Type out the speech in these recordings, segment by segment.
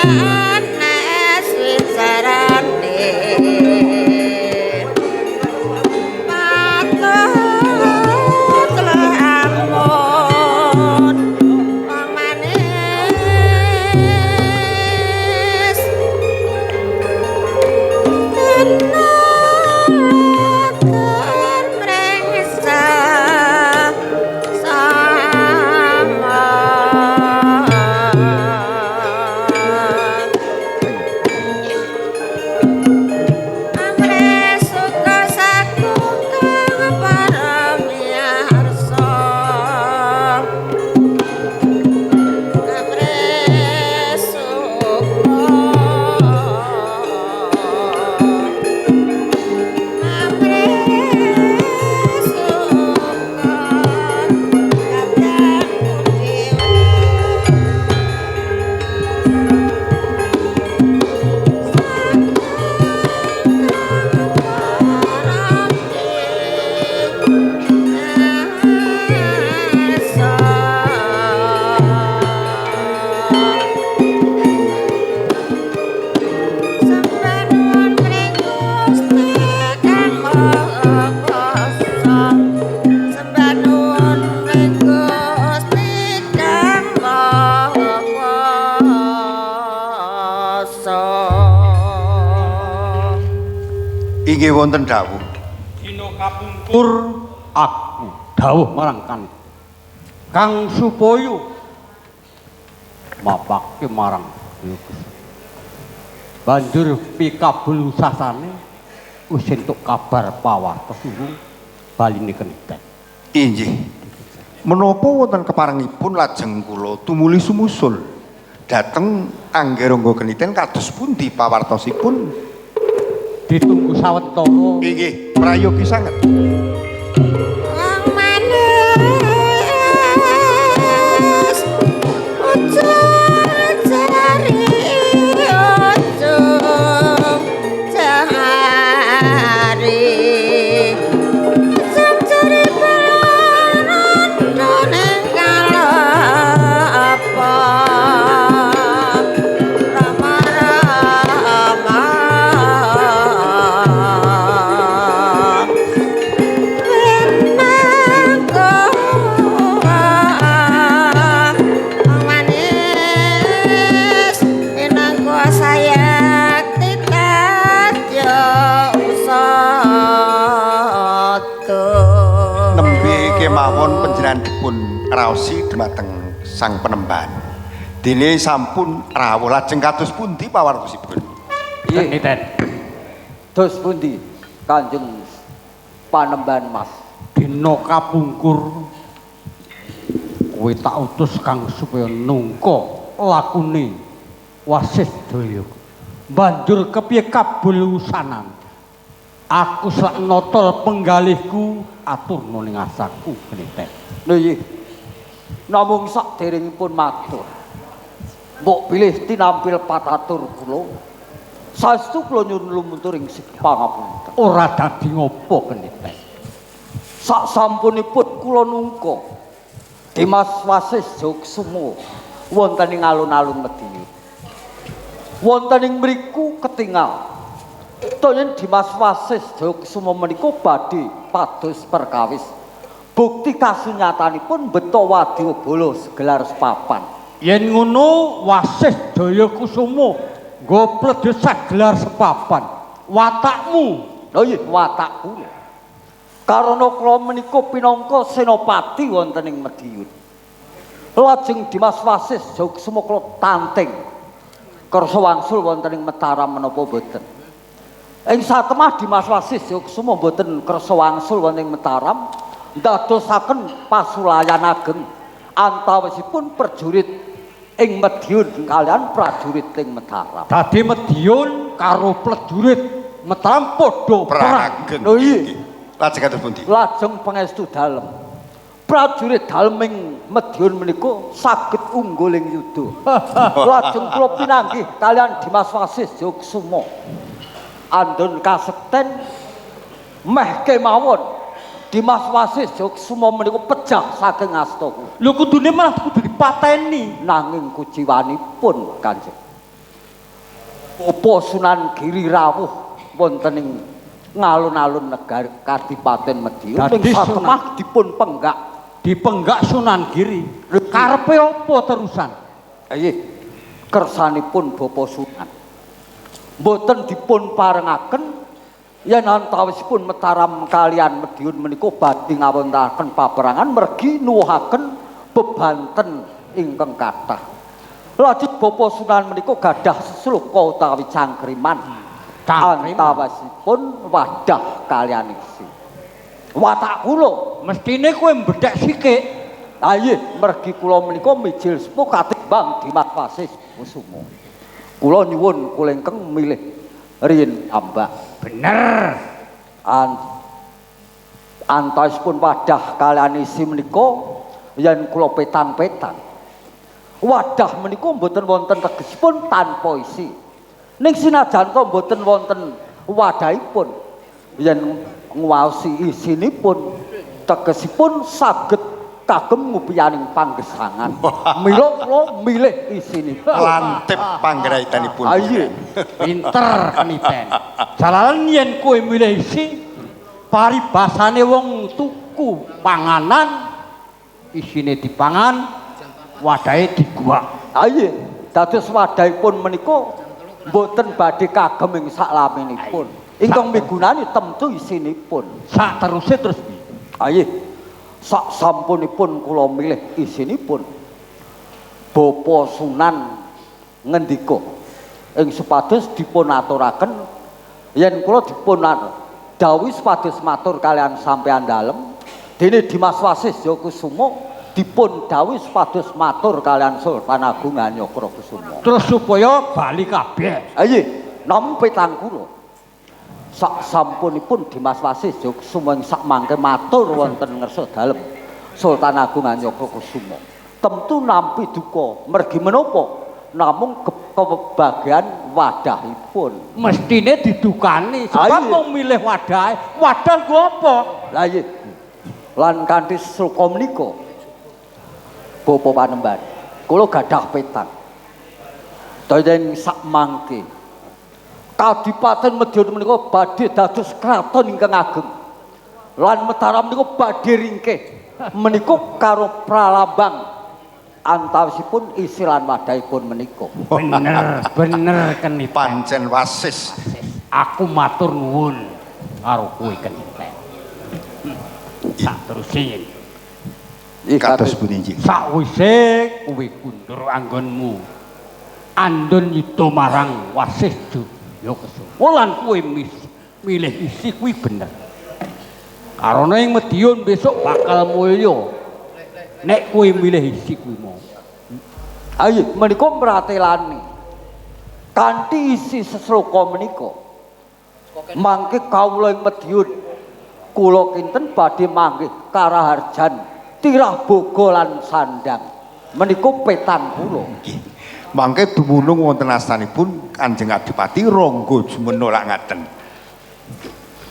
Sanes wicarane patut lamun wong manis tenan mrengsa sama. Amre suka saku kang para miyarsa. Amre suka, amre suka kadangku dhewe. Inggih wonten dawuh. Dina kapungkur aku dawuh marang kan Kang supaya mapake marang Gusti. Banjur pikabul sasane wis entuk kabar pawartos urung baline keniten. Inggih. Menapa wonten keparengipun lajeng kula tumuli sumusul dhateng Anggarangga Keniten kados pundi pawartosipun? Ditunggu sawetara. Inggih, prayogi sanget. Wong manis ojo jari, ojo jari, ojo jari barondo ning kalapa. Rama Rama winangka wong manis minangka sayakti tadya usada. Nembe kemawon panjenengan dipun raosi dumateng sang penemban. Dene sampun rawuh lajeng kados pundi pawartosipun? Keniten. Dos pundi Kanjeng Panembahan Mas? Dina kapungkur kowe tak utus Kang supaya nungka lakune Wasis Jaya. Banjur kepiye kabul usanan? Aku sak nata penggalihku aturna ning asaku Keniten. Lho nggih. Namung saderengipun matur. Mbok bilih tinampil patatur kula. Saestu kula nyuwun lumuntur ing pangapunten. Ora dadi ngopo Keniten. Sak sampunipun kula nungka Dimas Wasis Jogsumo wonten ing alun-alun Mediun. Wonten ing mriku ketingal yen Dimas Wasis Jogsumo menika badhe pados perkawis. Bukti kasunyatanipun beto wadyabala segelar sepapan. Yen ngono Wasis Jaya Kusuma nggo pledhe sagelar sepapan. Watakmu. Lho nggih, watak kula. Karana kula menika pinangka senopati wonten ing Mediun. Lajeng Dimas Wasis Jogsumo kula tanting kersa wangsul wonten ing Mataram menapa boten. Ing satemah Dimas Wasis Jogsumo boten kersa wangsul wonten ing Mataram, ndadosaken pasulayan ageng antawisipun prajurit ing Mediun kalian prajurit ing Mataram. Dadi Mediun karo prajurit Mataram padha perang. Ageng. Lho iya. Lajeng kados pundi? Lajeng pangestu dalem. Prajurit dalem ing Mediun menika saged unggul ing yuda. Lajeng kula pinanggih kalian Dimas Wasis Jogsumo. Andon kasekten meh kemawon Dimas Wasis Jogsumo menika pejah saking asta kula. Lho kudune malah kudu dipateni. Nanging kuciwanipun Kanjeng. Bapak Sunan Giri rawuh wonten ing ngalun-alun negari Kadipaten Madiun ing satemah dipun penggak. Dipenggak Sunan Giri. Karepe apa terusan? Nggih. Kersanipun Bapak Sunan mboten dipun parengaken yen antawisipun Mataram kalian Madiun menika badhe ngawontenaken paperangan mergi nuwuhaken bebanten ingkang kathah. Lajeng Bapak Sunan menika gadah sesloka utawi cangkriman antawisipun wadah kalian isi. Watak kula mestine kowe mbedhek sikik. Ha nggih, mergi kula menika mijil sepuh katimbang Dimas Wasis Kusumo. Kula nyuwun kula ingkang milih riyin ambak. Bener. Antawisipun wadah kalian isi menika yen kula petang-petang. Wadah menika mboten wonten tegesipun tanpa isi. Ning sinajan to mboten wonten wadahipun yen nguwaosi isinipun tegesipun saged kagem ngupiyaning panggesangan. Mila kula milih isinipun. Lantip panggraitanipun. Ha iya. Pinter keniten. Jalaran yen kowe milih isi paribasane wong tuku panganan isine dipangan wadahe diguwak. Ha iya, dados wadahipun menika mboten badhe kagem ing saklaminipun. Ingkang migunani temtu isinipun. Sak teruse terus piye? Ha iya. Sak sampunipun kula milih isinipun Bapak Sunan ngendika ing supados dipun aturaken yen kula dipun dawuhi supados matur kalian sampeyan dalem dene Dimas Wasis Jayakusuma dipun dawuhi supados matur kalian Sultan Agung Hanyakrakusuma. Terus supaya bali kabeh. Ha nggih, namung petang kula. Sak sampunipun Dimas Wasis Jayakusuma ing sak mangke matur wonten ngersa dalem Sultan Agung Hanyakrakusuma. Temtu nampi duka mergi menapa namung kebagian wadahipun. Mestine didukani sebab wong milih wadahe. Wadah nggo apa? Lah nggih. Lan kanthi sloka menika Bapak Panembahan, kula gadah petang. Dene sak mangke Kadipaten Madiun menika badhe dados kraton ingkang ageng. Lan Mataram menika badhe ringkih. Menika karo pralambang antawisipun isi lan wadahipun menika. Bener, bener keniten. Pancen wasis. Aku matur nuwun karo kowe keniten. Sak teruse. Kados pundi nggih? Sakwise kowe kundur anggonmu. Andun yuda marang Wasis Jayakusuma. Lan kowe milih isi kuwi bener. Karena ing Madiun besok bakal mulya. Nek kowe milih isi kuwi mau. Ayo menika mratelani. Kanthi isi sesloka menika. Mangke kawula ing Madiun kula kinten badhe manggih karaharjan tirah boga lan sandang. Menika petang kula. Nggih. Mangke dumunung wonten astanipun Kanjeng Adipati Rangga Jumena lak ngaten.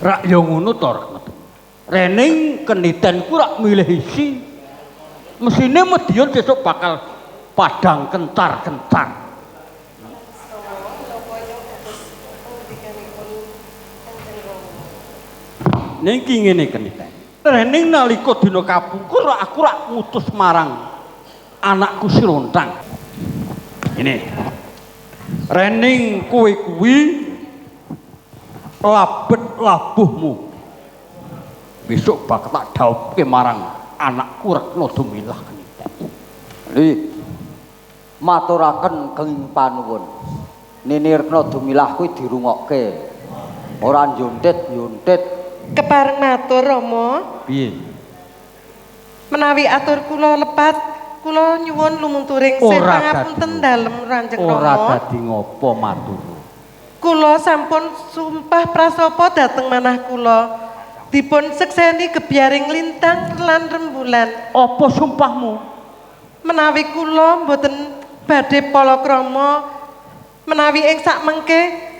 Rak ya ngono to Rek. Rening keniten ku rak milih isi. Mesine Madiun sesuk bakal padang kencar-kencar. Ning ki ngene keniten. Rening nalika dina kapungkur aku rak ngutus marang anakku Si Lontang. Ini. Rening kowe kuwi labet labuhmu. Besok bakal tak dhawuhke marang anakku Rekna Dumilah keniten. Nggih. Maturaken kenging panuwun. Nini Rekna Dumilah kuwi dirungokke. Ora nyuntit-nyuntit. Kepareng matur Rama. Piye? Menawi atur kula lepat, kula nyuwun lumunturing sih pangapunten dalem Kanjeng Rama. Ora dadi ngopo matur. Kula sampun sumpah prasapa dhateng manah kula. Dipun sekseni gebyaring lintang lan rembulan. Apa sumpahmu? Menawi kula mboten badhe palakrama, menawi ing sakmengke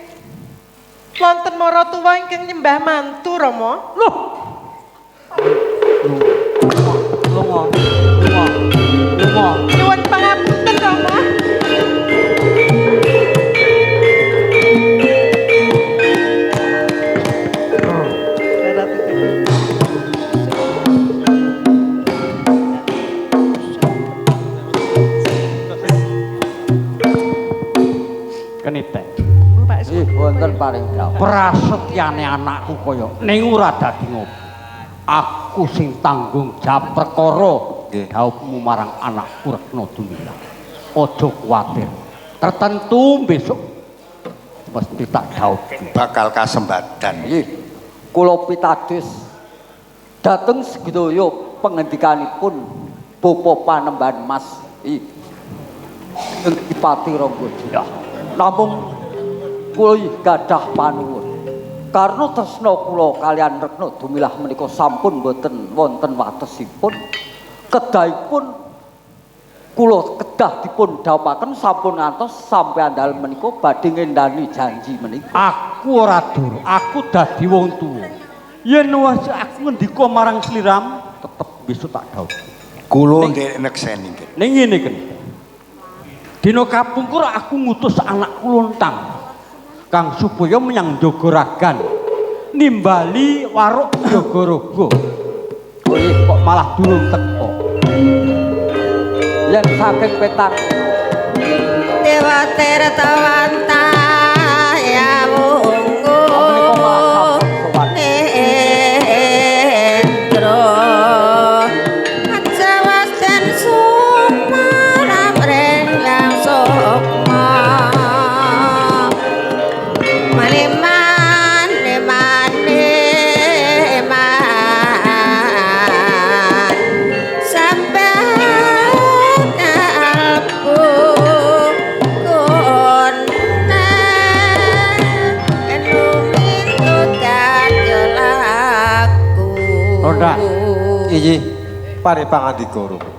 wonten maratuwa ingkang nyembah mantu Rama. Loh. Lunga, lunga, lunga. Nyuwun pangapunten Rama. Keniten. Pak Nggih wonten paring dawuh. Prasetyane anakku kaya ning ora dadi ngopo. Aku sing tanggung jawab perkara dhawuhmu marang anakku Retno Dumilah. Aja kuwatir. Tertentu besok mesti tak dhawuhke. Bakal kasembadan. Nggih. Kula pitados dhateng sedaya pengendikanipun Bapak Panembahan Mas. Nggih. Dipati Rangga. Ya. Namung kula gadah panuwun. Karena tresna kula kalian Retno Dumilah menika sampun boten wonten watesipun. Kedahipun kula kedah dipun dhawuhaken sampun ngantos sampeyan dalem menika badhe ngendani janji menika. Aku ora dur, aku dadi wong tuwa. Yen wis aku ngendika marang sliramu, tetep besok tak dhawuhke. Kula nderek nekseni nggih. Ning ngene kene. Dina kapungkur aku ngutus anakku Lontang kang supaya menyang Jogaragan nimbali waruk Jagaraga. Kok malah durung teko. Yen saking petak Dewa Tirtawanta ya wungu menika malah sampun sowan. Indra Ajawas dan sumarapring yang sukma Maniman maniman sampai kalbu kuna enumintu dadi laku. Ronda. Inggih, pare pangandika Rama.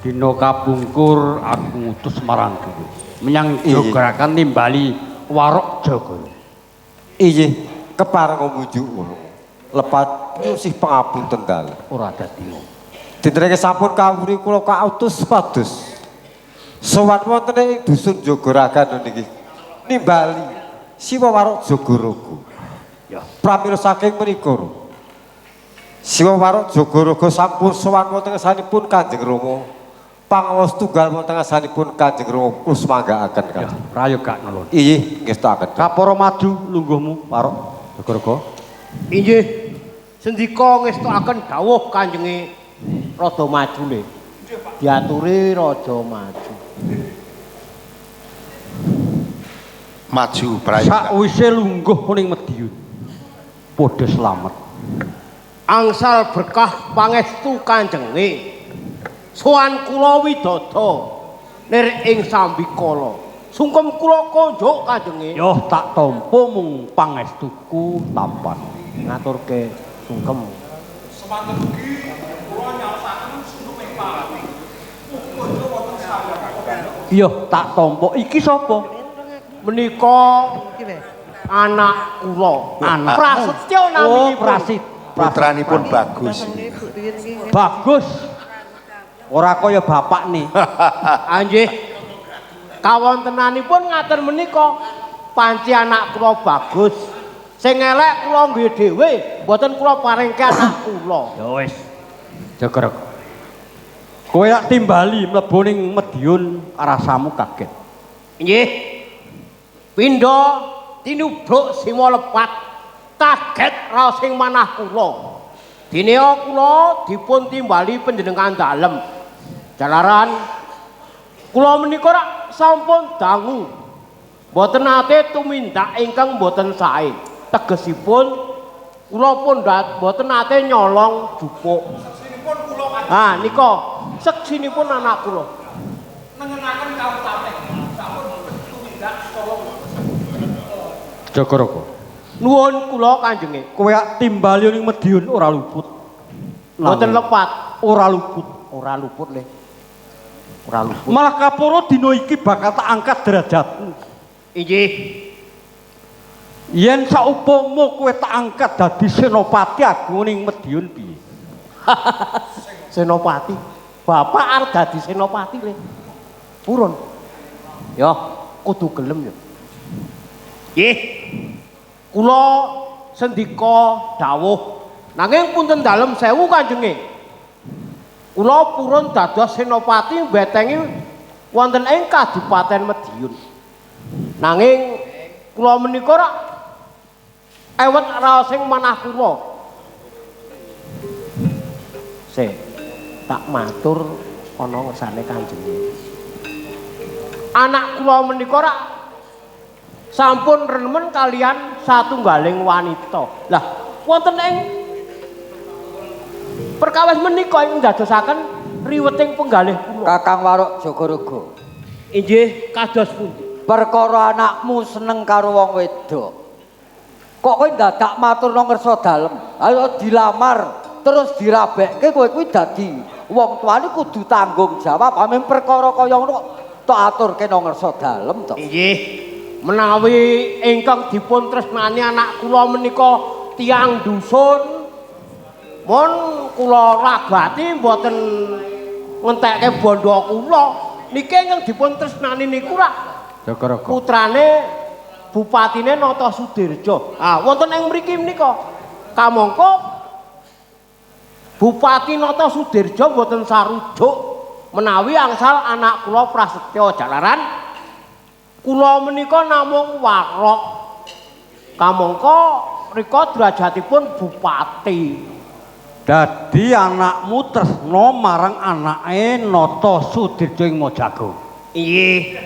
Dina kapungkur aku ngutus marang kowe menyang Iya. Jogaragan nimbali waruk Jagara. Inggih, kepareng mujuk Rama. Lepat nyusih pangapunten dalem. Ora dadi ngopo. Dinten sampun kawuri kula kautus pados. Sowan wonten ing dusun Jogaragan niki nimbali Siwa Warok Jagaraga. Ya. Pramila saking menika Rama. Siwa Warok Jagaraga sampun sowan wonten ngarsanipun Kanjeng Rama. Pangawas tunggal wonten ngarsanipun Kanjeng Rama kula sumanggaaken Ya, Kanjeng. prayoga nelon. Inggih, ngestokaken. Kapara maju lungguhmu waruk Jagaraga. Inggih. Sendika ngestokaken dawuh Kanjenge Raja Maju le. Diaturi Raja Maju. Maju prayoga. Sakwise lungguh ning Madiun. Padha slamet. Angsal berkah pangestu Kanjenge. Sowan kula widada nir ing sambikala. Sungkem kula konjuk Kanjenge. Yo tak tampa mung pangestuku tampan. Ngaturke sungkem. Yo tak tampa. Iki sapa? Menika anak kula. Anak. Prasetya Oh, naminipun. Prasit. Putranipun bagus. Bagus. Ora kaya bapak nih. Anjih. Kawontenanipun ngaten menika panci anak kula bagus. Sing elek kula nggih dhewe, mboten kula paringke anak kula. Ya wis. Jagaraga. Kowe tak timbali mlebu ning Madiun rasamu kaget. Nggih. Pindha tinubruk sima lepat kaget raos ing manah kula. Dene kula dipun timbali panjenengan dalem. Jalaran kula menika rak sampun dangu. Mboten nate tumindak ingkang mboten sae. Tegesipun kula pun mboten nate nyolong jupuk. Seksinipun kula. Ha nika seksinipun anak kula. Nengenaken kautame sampun tumindak colong. Jagaraga. Nuwun kula Kanjenge. Kowe tak timbali ning Madiun ora luput. Mboten lepat, ora luput. Ora luput le. Ora luput. Malah kaporo dina iki bakal tak angkat derajatmu. Inggih. Yen saupama kowe tak angkat dadi senopati agung ning Madiun piye? Senopati. Bapak arep dadi senopati le. Purun. Ya, kudu gelem ya. Nggih. Kula sendika dawuh. Nanging punten dalem sewu Kanjenge. Kula purun dados senopati mbetengi wonten ing Kadipaten Madiun. Nanging Kula menika rak ewet raosing manah kula. Sik, tak matur ana ngersane Kanjeng. Anak kula menika rak sampun remen kalian satunggaling wanita. Lah, wonten ing perkawis menika ing ndadosaken riweting penggalih kula. Kakang Warok Jagaraga. Inggih, kados pundi? Perkara anakmu seneng karo wong wedok. Kok kowe dadak matur nang ngersa dalem? Ayo dilamar terus dirabekke kowe kuwi dadi wong tuane kudu tanggung jawab. Amin perkara kaya ngono kok tok aturke nang ngersa dalem to. Inggih. Menawi ingkang dipun tresnani anak kula menika tiyang dusun, mun kula ragati mboten ngentekke bondo kula. Niki ingkang dipun tresnani niku rak Jagaraga. Putrane bupatine Nata Sudirja. Ah, wonten ing mriki menika kamangka Bupati Nata Sudirja mboten sarujuk menawi angsal anak kula Prasetya jalaran kula menika namung warok. Kamangka rika derajatipun bupati. Dadi anakmu tresna marang anake Nata Sudirja ing Mojago. Inggih.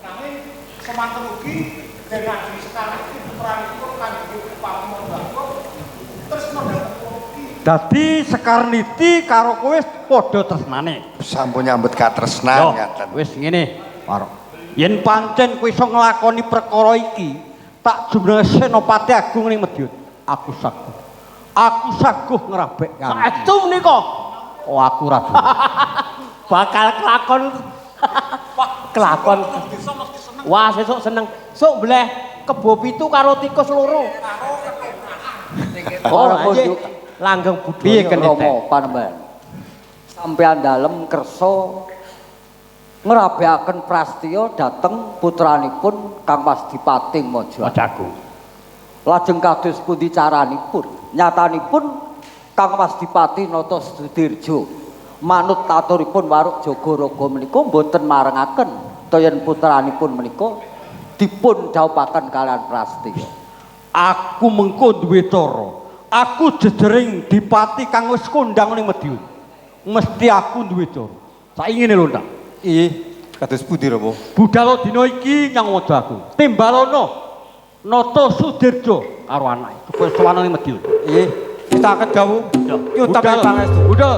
Nanging semanten ugi den Adi Sekarniti putranipun Kanjeng Bupati Mojago tresna dhateng kula ugi. Dadi Sekarniti karo kowe padha tresnane. Sampun nyambut katresnan ngaten. Wis ngene, Warok. Yen pancen kowe iso nglakoni perkara iki, tak jumlah Senopati Agung ning Madiun. Aku saguh. Aku saguh ngrabek karo. Saestu menika. Oh, aku ra. Bakal kelakon. Kelakon. Wah, sesuk seneng. Sok mbleh kebo pitu karo tikus loro. Oh, nggih. Langgeng budaya. Piye kene, Rama panembahan. Sampeyan dalem kersa ngrabekaken Prastya dhateng putranipun Kang Mas Dipati Mojago. Lajeng kados pundi caranipun? Nyatanipun Kang Mas Dipati Nata Sudirja manut aturipun Warok Jagaraga menika mboten marengaken toyen putranipun menika dipun dhawuhaken kalian Prastya. Aku mengko duwe cara. Aku jejering dipati kang wis kondang ning Madiun. Mesti aku duwe cara. Saiki ngene lho, Ndak. Inggih, kados pundi Rama? Budal dina iki nyang Mojago. Timbalono Nata Sudirja karo anake supaya sowan ning Madiun. Inggih, kita dawuh. Nyuwun pangestu. Budal.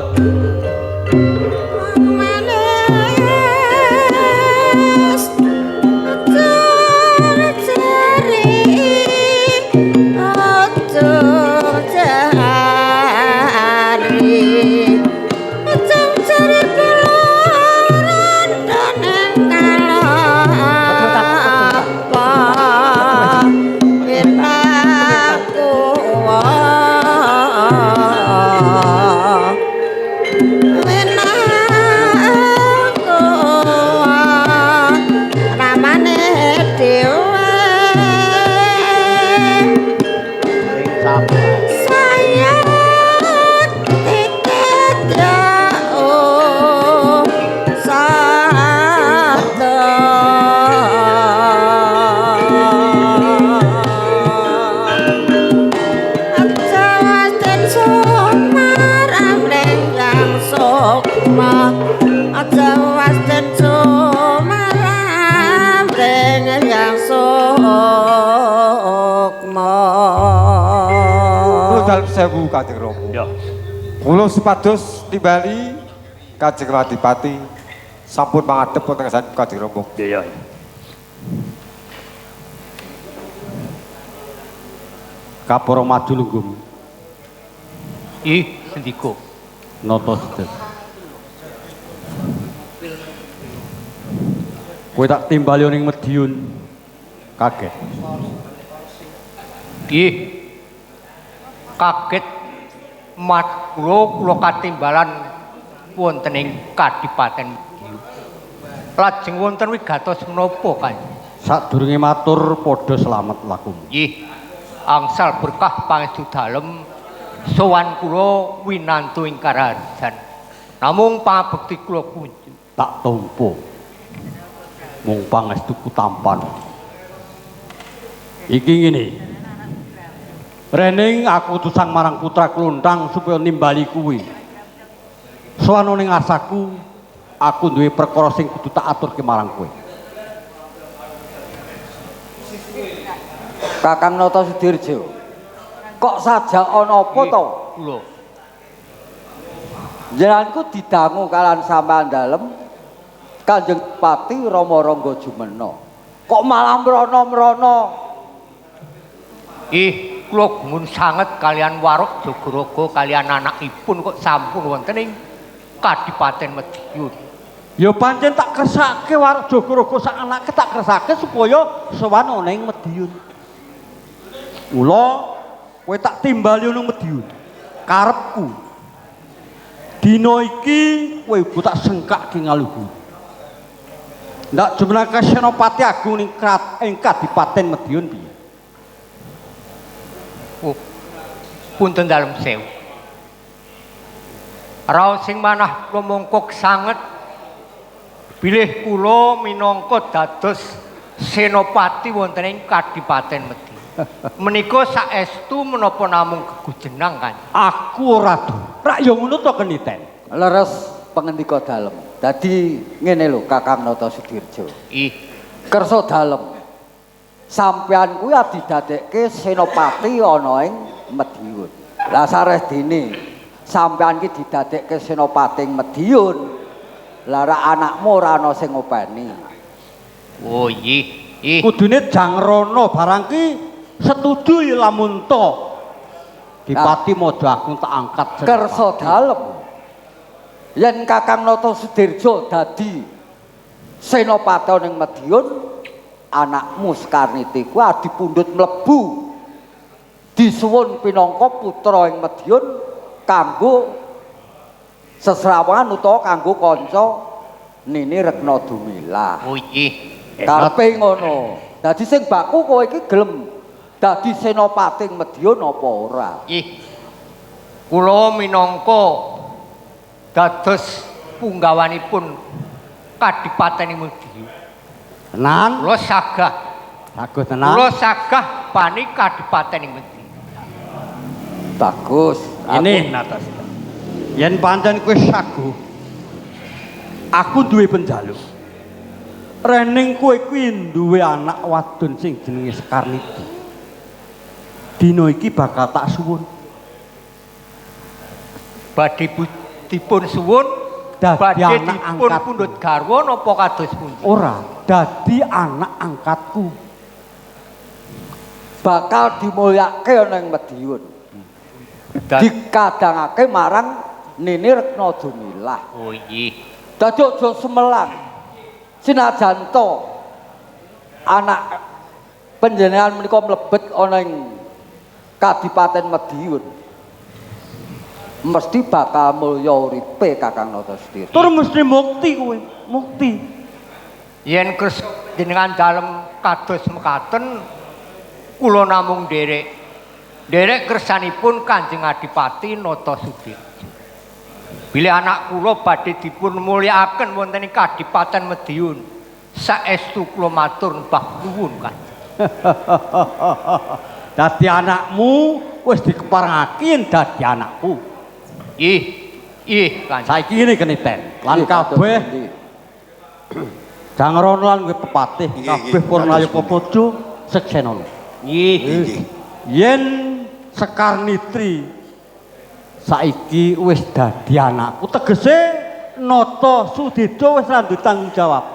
Sewu Kanjeng Rama. Ya. Kula supados timbali Kanjeng Adipati sampun mangadhep wonten ngarsanipun Kanjeng Rama. Iya. Kaporo maju lungguh. Ih, sendika. Nata Sudirja. Kowe tak timbali ning Madiun. Kaget. Ih. Kaget mat kula kula katimbalan wonten ing Kadipaten Madiun. Lajeng wonten wigatos menapa, Kanjeng? Sadurunge matur padha slamet lakumu. Nggih. Angsal berkah pangestu dalem sowan kula winantu ing karajan. Namung pangabekti kula kunju tak tampa. Mung pangestuku tampan. Iki ngene. Rening aku utusang marang putra Kluntang supaya nimbali kuwi. Sowan ning ngarsaku, aku duwe perkara sing kudu tak aturke marang kowe. Kakang Nata Sudirjo. Kok saja ana apa to? Kula. Jenenganku didangu kalian sampean dalem Kanjeng Pati Rama Rangga Jumena. Kok malah mrono-mrono? Ih, kula gumun sanget kalian Warok Jagaraga kalian anakipun kok sampun wonten ing Kadipaten Madiun. Ya pancen tak kersake Warok Jagaraga sak anake tak kersake supaya sowan ana ing Madiun. Mula kowe tak timbali nang Madiun. Karepku dina iki kowe ibu tak sengkake ngaluhur. Ndak jumenake Senopati Agung ning ing Kadipaten Madiun piye? Oh, punten dalem sewu. Raos sing manah kula mongkok sanget bilih kula minangka dados senopati wonten ing Kadipaten Madiun. Menika saestu menapa namung gegujenang kan? Aku ora do. Rak ya ngono to keniten. Leres pangendika dalem. Dadi ngene lho Kakang Nata Sudirjo. Ih, Kersa dalem. Sampeyan kuwi didadekke senopati ana ing Madiun. Lah sareh dene sampeyan ki didadekke senopati ing Madiun. Lah rak anakmu ora ana sing ngopeni. Oh ih, ih. Kudune jangrono barang ki setuju ya lamun to. Dipati Mojo Agung tak angkat senopati. Kersa dalem. Yen Kakang Nata Sudirjo dadi senopati ning Madiun, anakmu Sekarniti kuwi dipundhut mlebu disuwun pinangka putra ing Madiun kanggo sesrawangan utawa kanggo kanca Nini Rekna Dumilah. Oh ih. Karepe ngono. Dadi sing baku kowe iki gelem dadi senopati ing Madiun apa ora? Ih. Kula minangka dados punggawanipun Kadipaten Madiun. Tenan? Kula sagah. Bagus tenan. Kula sagah bani Kadipaten Madiun. Bagus. Ini Natas. Yen pancen kowe saguh, aku duwe penjaluk. Rening kowe kuwi duwe anak wadon sing jenenge Sekarniti. Dina iki bakal tak suwun. Badhe dipun suwun dadi badhe anak dipun angkatku. Pundhut garwa napa kados pundi? Ora, dadi anak angkatku. Bakal dimulyake ana ing Madiun. Dikadangake marang Nini Rekna Dumilah. Oh iya. Dadi aja sumelang. Sinajan to anak panjenengan menika mlebet ana ing Kadipaten Madiun. Mesti bakal mulya uripe Kakang Nata Sudirjo. Tur mesti mukti kowe, mukti. Yen kersa jenengan dalem kados mekaten kula namung nderek. Nderek kersanipun Kanjeng Adipati Nata Sudirjo. Bilih anak kula badhe dipun mulyakaken wonten ing Kadipaten Madiun. Saestu kula matur mbah nuwun Kanjeng. Dadi anakmu wis dikeparengake yen dadi anakku. Ih, ih Kanjeng. Saiki ngene keniten, lan kabeh jangrono lan kowe pepatih kabeh para nayaka praja seksenono. Nggih. Yen Sekarnitri saiki wis dadi anakku, tegese Nata Sudirjo wis ra duwe tanggung jawab.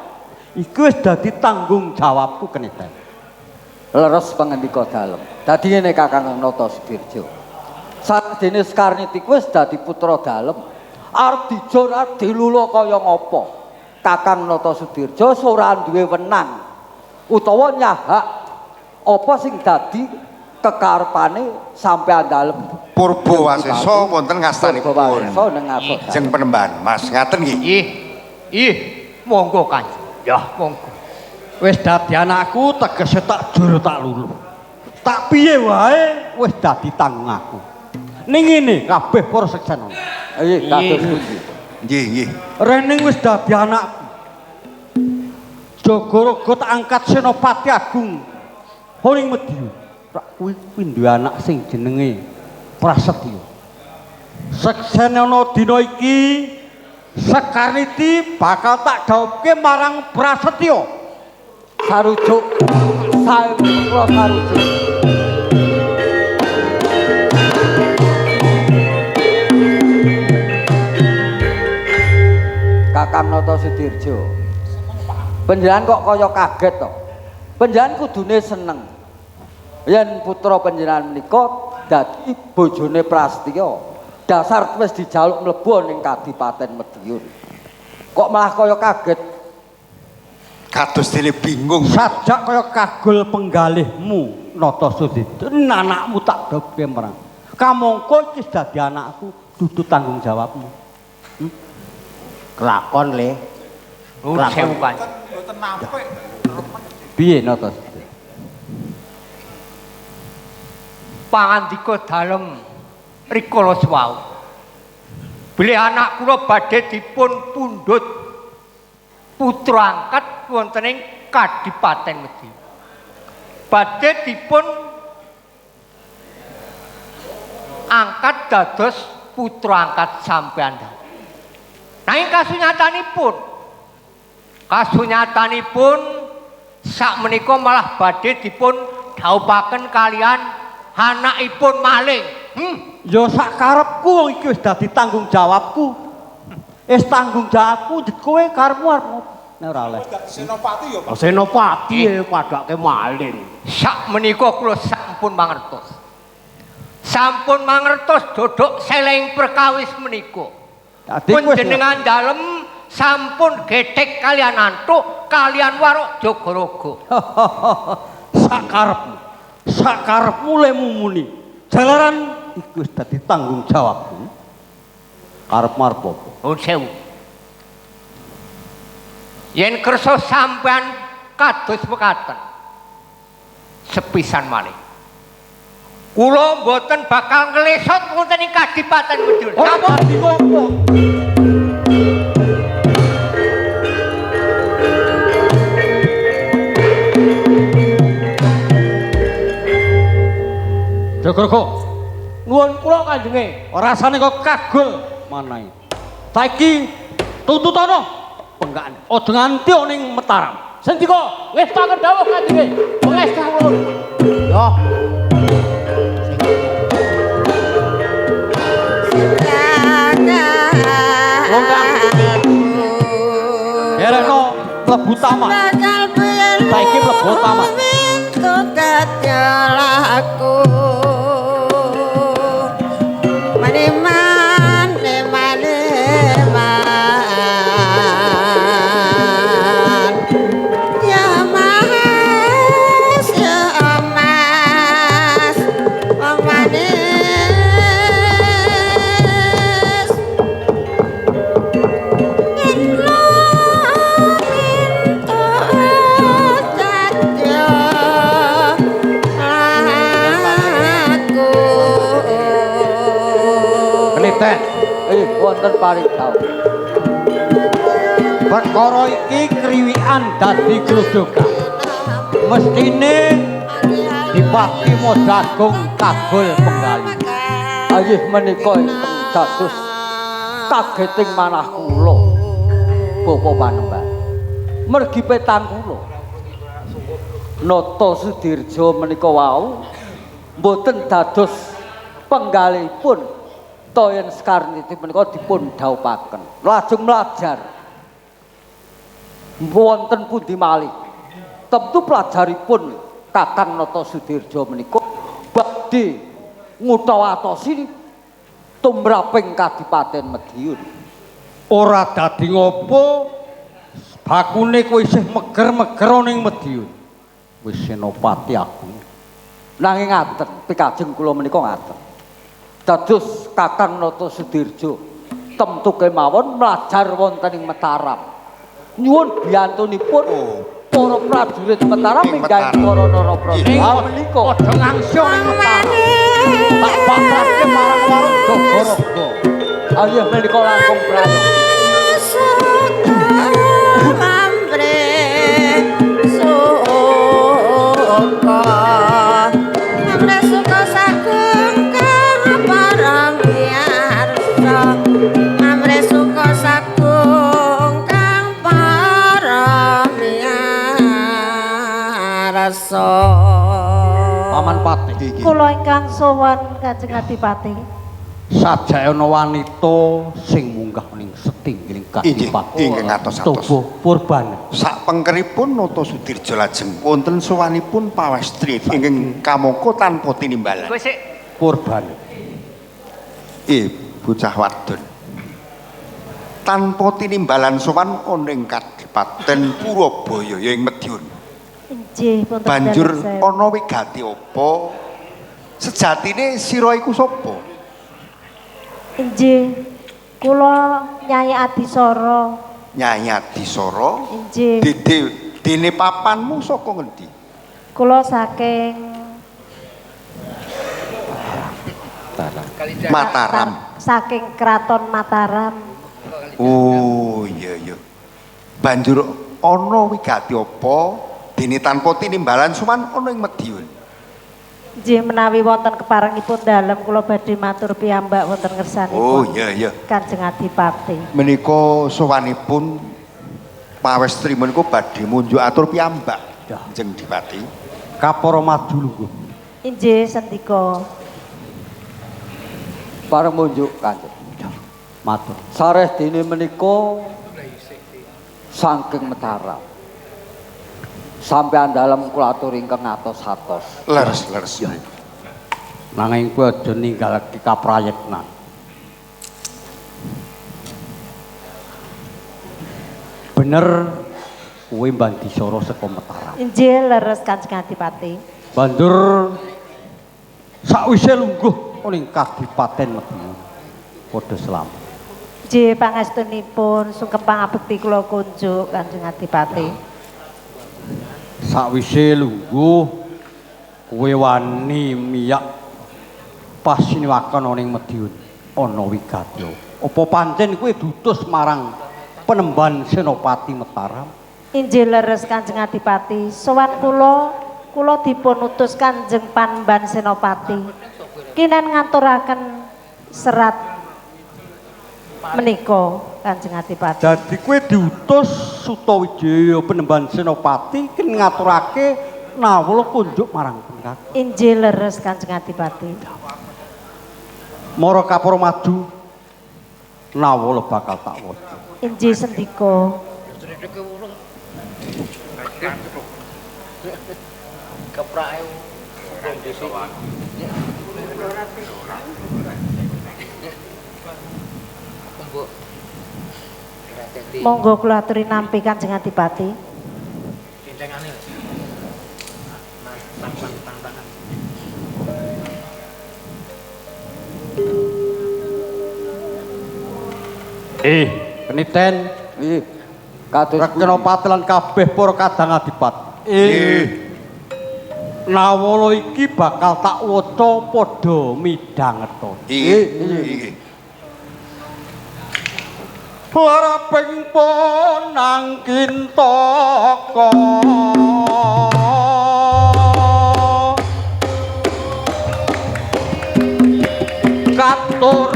Iki wis dadi tanggung jawabku keniten. Leres pangendika dalem. Dadi ngene Kakang Nata Sudirjo. Sadene Sekarniti kuwi wis dadi putra dalem. Arep dijur arep dilula kaya ngapa? Kakang Nata Sudirjo ora duwe wenang utawa nyahak apa sing dadi kekarepane sampean dalem. Purba Wasesa wonten ngastanipun. Purba Wasesa ning ngarsa. Jeng Penemban, Mas, ngaten nggih. Ih, ih, monggo Kanjeng. Ya, monggo. Wis dadi anakku tegese tak jur tak lulu. Tak piye wae wis dadi tanggung aku. Ning ngene kabeh para seksenono. Nggih, kados pundi? Nggih, nggih. Rening wis dadi anakku. Jagaraga tak angkat Senopati Agung. Ning Madiun. Rak kuwi kuwi duwe anak sing jenenge Prasetya. Seksene ana dina iki Sekarniti bakal tak dhawuhke marang Prasetya. Sarujuk sae kula sarujuk. Kakang Nata Sudirjo. Panjenengan kok kaya kaget to? Panjenengan kudune seneng. Yen putra panjenengan menika dadi bojone Prasetya. Dasar wis dijaluk mlebu ning Kadipaten Madiun. Kok malah kaya kaget? Kados dene bingung. Sajak kaya kagul penggalihmu Nata Sudirjo. Anakmu tak dhawuhke marang. Kamangka iki dadi anakku dudu tanggung jawabmu. Kelakon le. Nuwun sewu Kanjeng. Piye Nata Sudirjo? Pangandika dalem rikala suwau. Bilih anak kula badhe dipun pundhut putra angkat wonten ing Kadipaten Madiun. Badhe dipun angkat dados putra angkat sampeyan. Nanging kasunyatanipun sakmenika malah badhe dipun dhawuhaken kalian anakipun maling. Ya sak karepku wong iki wis dadi tanggung jawabku. Wis tanggung jawabku jet kowe karepmu arep ngopo? Nek ora oleh. Senopati ya, Pak. Senopati padake maling. Sakmenika kula sampun mangertos. Sampun mangertos dodok seleng perkawis menika. Panjenengan dalem sampun gethek kalian antuk kalian warok Jagaraga. Sak karepmu. Sak karepmu le mumuni. Jalaran iku wis dadi tanggung jawabku. Karepmu arep apa? Nuwun sewu. Yen kersa sampean kados mekaten. Sepisan malih. Kula mboten bakal nglesot wonten ing Kadipaten Madiun. Ora dadi ngopo. Jogorogo, Nuwun kula Kanjenge. Rasane kok kagul manahe. Saiki tuntutana penggakan. Aja nganti ning Mataram. Sendika, ngestaken dawuh Kanjenge. Pangestu kula. Yo. Dereno mlebu taman. Saiki mlebu taman. Laku mane-mane man ya mas ya mas manis Wonten paring dawuh. Perkara iki kriwikan dadi grojogan. Mestine dipati Modagung kagul penggali. Ayih menika ingkang dados kageting manah kula. Bapak Panembahan. Mergi petang kula. Nata Sudirjo menika wau mboten dados penggalihipun toyen Sekarniti menika dipun dhawuhaken. Lajeng mlajar. Wonten pundi malih. Tentu pelajaripun Kakang Nata Sudirjo menika badhe ngutawatosi tumraping Kadipaten Madiun. Ora dadi ngopo bakune kowe isih meger-meger ning Madiun. Wis senopati aku. Nanging ngaten, pikajeng kula menika ngaten. Dados Kakang Nata Sudirjo temtu kemawon mlajar wonten ing Mataram. Nyuwun biyantunipun para prajurit Mataram ingkang para Narapraja menika padha ngangsya ning Mataram. Tak patrapke marang warung Jagaraga. Ayih menika langkung prayoga. Mambre suka. Amrih suka sagung kang para miyarsa. Amrih suka sagung kang para miyarsa. Paman Patih. Kula ingkang sowan Kanjeng Adipati. Sajake ana wanita sing munggah ning setinggiling Inggih, kadipaten. ingkang atos-atos. Tubuh purban. Sak pengkeripun Nata Sudirja lajeng wonten sowanipun pawestri ingkang kamangka tanpa tinimbalan. Kowe sik Purban. Bocah wadon. Tanpa tinimbalan sowan ana ing Kadipaten Purabaya ya ing Madiun. Inggih, wonten Banjur dalem sewu. ana wigati apa? Sejatine sira iku sapa? Inggih, kula Nyai Adisara. Nyai Adisara. Inggih. Dede dene papanmu saka ngendi? Kula saking Mataram. Saking Kraton Mataram. Oh iya iya. Banjur ana wigati apa dene tanpa tinimbalan sowan ana ing Madiun? Inggih, menawi wonten keparengipun dalem kula badhe matur piyambak wonten ngersanipun. Oh iya iya. Kanjeng Adipati. Menika sowanipun pawestri menika badhe munjuk atur piyambak. Kanjeng Dipati. Kapara maju lungguh. Inggih, sendika. Pareng munjuk Kanjeng. Matur. Sareh dene menika saking Mataram. Sampeyan dalem kula atur ingkang atos-atos. Leres leres. Nanging kowe aja ninggalake kaprayitnan. Bener kowe Mbandisara saka Mataram. Inggih, leres Kanjeng Adipati. Banjur sakwise lungguh ning Kadipaten Madiun padha slamet. Inggih, pangestunipun sungkem pangabekti kula kunjuk Kanjeng Adipati. Sakwise lungguh kowe wani miyak pasiniwakan ning Madiun ana wigati. Apa pancen kowe diutus marang Penemban Senopati Mataram? Inggih, leres Kanjeng Adipati. Sowan kula, kula dipun utus Kanjeng Panemban Senopati. Kinen ngaturaken serat menika Kanjeng Adipati. Dadi kowe diutus Sutawijaya Penemban Senopati ken ngaturake nawala kunjuk marang Pengkak. Inggih, leres Kanjeng Adipati. Mara kapara maju nawala bakal tak waca. Inggih, sendika. Monggo kula aturi nampi Kanjeng Adipati. Keniten. Nggih. Kados Rekenopati lan kabeh para kadang adipati. Nawala iki bakal tak waca padha midhangeta. Nggih. Nggih. Laraping ponang kintaka katur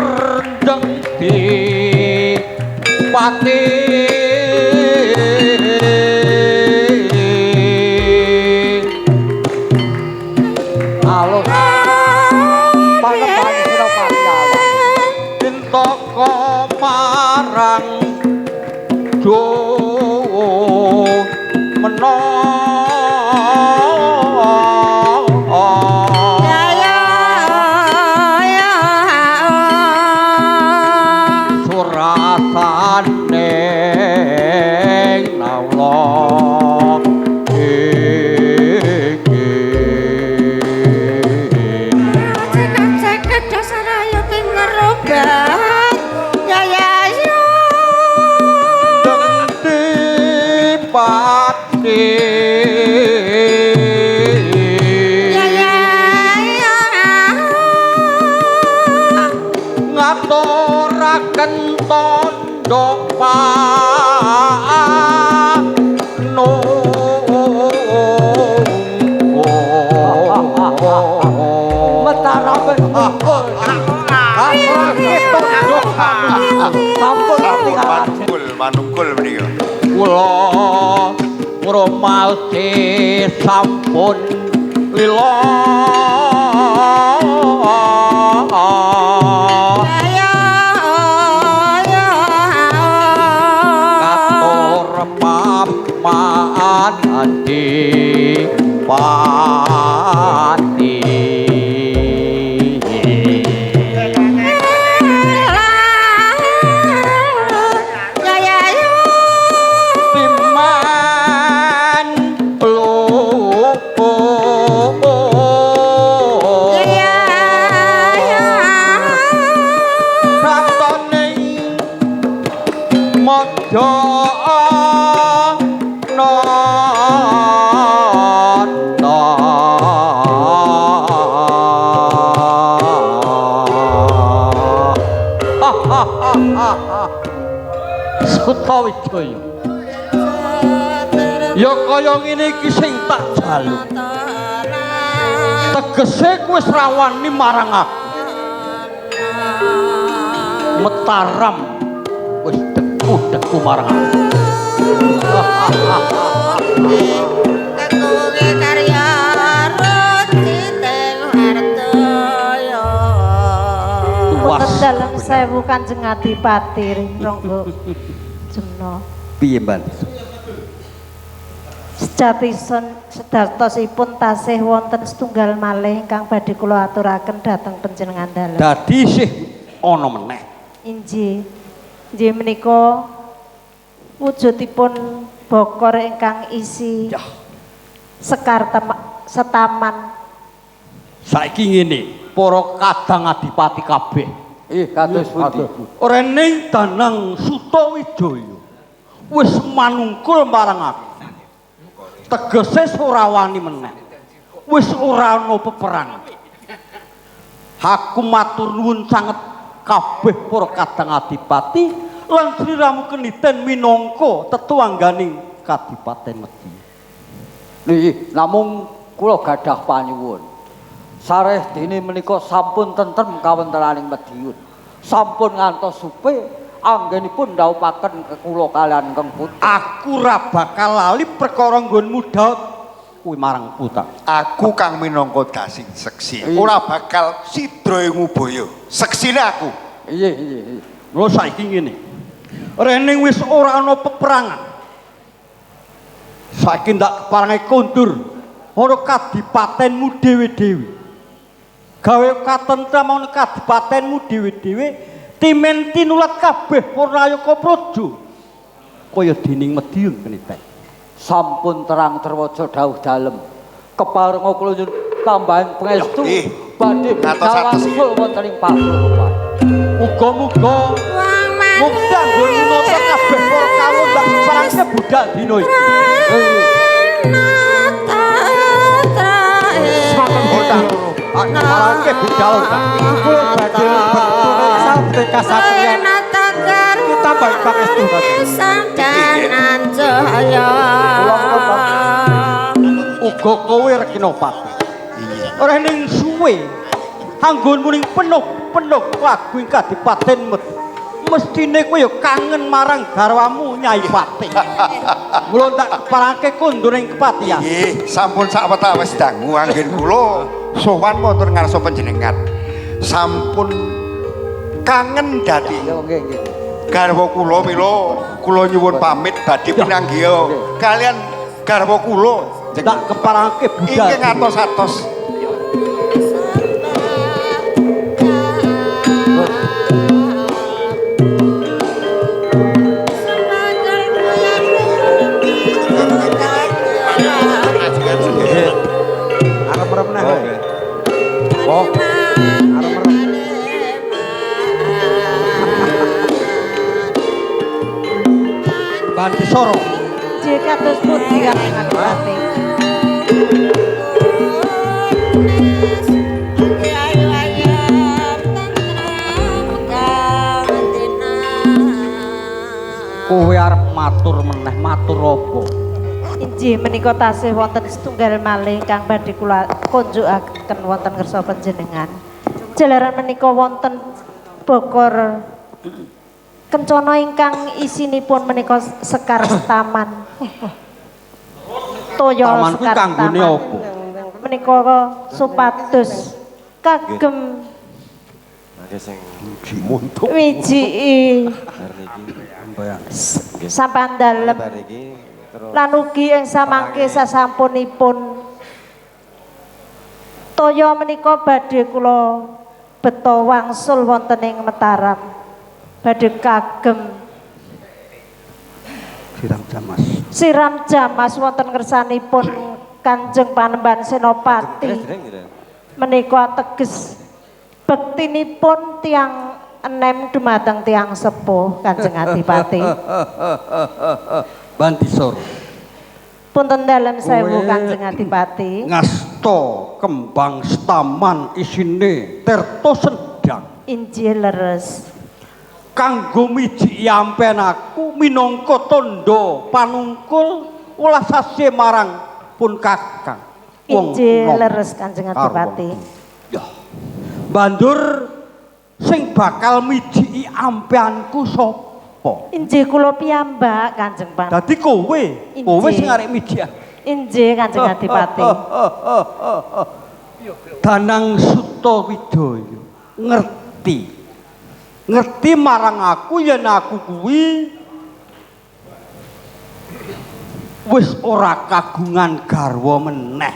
njeng dipati alus. Panembahan Senopati alus. Kintaka marang Jowo mena Ya ya. Surasane Kula ngrumaosi sampun lila. Katur paman adipati. Timan lupu ratone madya nata. Sutawijaya, ya kaya ngene iki sing tak jaluk. Tegese kowe wis rawani marang aku. Mataram wis deku-deku marang aku. Kekunge karya ruciting hartoyo. Wonten dalem sewu Kanjeng Adipati Rangga Jemno. Piye, Mbak? Sejatison sedatosipun tasih wonten setunggal malih ingkang badhe kula aturaken dhateng panjenengan dalem. Dadi isih ana meneh. Inggih. Inggih menika wujudipun bokor ingkang isi Yah. Sekar setaman. Saiki ngene, para kadang adipati kabeh. Ih, kados pundi? Rening Danang Sutawijaya wis manungkul marang aku. Tegese ora wani meneh. Wis ora ana peperangan. Aku matur nuwun sanget kabeh para kadang adipati lan sliramu keniten minangka tetuangganing Kadipaten Mediun. Nggih, namung kula gadah panyuwun. Sareh dene menika sampun tentrem kawontenaning Mediun. Sampun ngantos supe anggenipun ndhawuhaken kula kaliyan Keng Putra. Aku ora bakal lali perkara nggonmu daut kuwi marang putra. Aku kang minangka dasi seksi, ora bakal sidra ing ubaya. Seksine aku. Iya, iya, iya. Mula saiki ngene. Rening wis ora ana peperangan. Saiki ndak keparange kondur ana kadipatenmu dhewe-dhewe. Gawe katentreman kadipatenmu dhewe-dhewe, timen tinulat kabeh Purnayaka Praja. Kaya dening Mediun keniten. Sampun terang terwaca dawuh dalem. Keparenga kula nyuwun tambahan pangestu badhe Atos-atos wangsul wonten ing Padukuhan. Muga-muga mukti anggon nata kabeh para kawula ndak keparangke budal dina iki. Parangke budal ta. Kula badhe bentuk sabda kasatriyan. Tambahi pangestu Jaya. Uga kowe Rekinopati. Ora ning suwe anggonmu ning penuh-penuh lagu ing kadipaten mestine kowe ya kangen marang garwamu Nyai Patih. Mula tak keparangke kondur ing kepatihan. Nggih, sampun sawetawis dangu anggen kula sowan wonten ngarsa panjenengan. Sampun kangen dadi Ya nggih, nggih. garwa kula mila kula nyuwun pamit badhe pinanggiha kalian garwa kula Tak keparangke budal. ingkang atos-atos. Arep merem neh kowe. Oh. Arep merem. Bantisoro. Nggih kados pundi Kanjeng Adipati? Kowe arep matur meneh, matur apa? Inggih menika tasih wonten setunggal malih ingkang badhe kula kunjukaken wonten ngersa panjenengan. Jalaran menika wonten bokor Kencana ingkang isinipun menika sekar setaman. Toya Taman kuwi sekar kanggone setaman. apa? Menika supados kagem Mangke sing wijiki bar niki. sampan dalem Bar iki terus lan ugi ing samangke sasampunipun toya menika badhe kula beta wangsul wonten ing Mataram badhe kagem Siram jamas. Siram jamas wonten ngersanipun Kanjeng Panembahan Senopati menika teges bektinipun tiang enem dumateng tiang sepuh Kanjeng Adipati. Bantisor. Punten dalem sewu Kanjeng Adipati. Ngasta kembang setaman isine tirta sendang. Injih leres. Kanggo miji ampen aku minangka tandha panungkul welas asih marang pun kakang. Injih leres Kanjeng Adipati. Ya. Banjur sing bakal mijiki ampeanku sapa? Injih kula piyambak Kanjeng Pan. Dadi kowe, kowe sing arep miji. Injih Kanjeng Adipati. Danang Sutawijaya ngerti. Ngerti marang aku yen aku kuwi wis ora kagungan garwa meneh.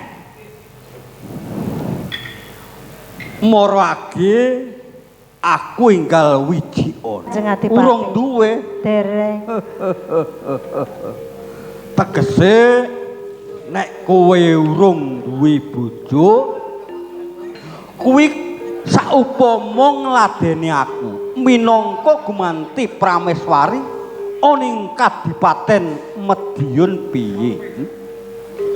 Marake aku enggal wiji ana. Urung duwe. Dereng. Tegese nek kowe urung duwe bojo kuwi saupama ngladeni aku minangka gumanti prameswari ana ing Kadipaten Madiun piye?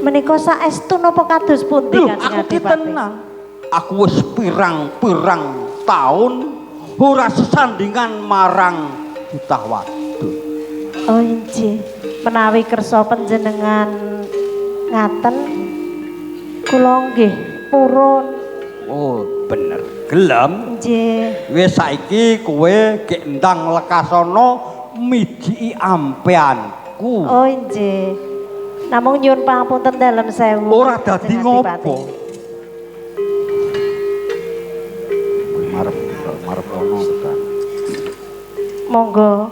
Menika saestu napa kados pundi Kanjeng Aku ki Adipati? tenang. Aku wis pirang-pirang taun ora sesandingan marang Jutah Wadon. Oh injih, menawi kersa panjenengan ngaten kula nggih purun. Oh, bener. Gelem. Nggih. Wis saiki kowe gek ndang lekasana mijiki ampeanku. Oh injih. Namung nyuwun pangapunten dalem sewu. Ora dadi Kanjeng Adipati. ngopo. Marep marep ono tekan. Monggo.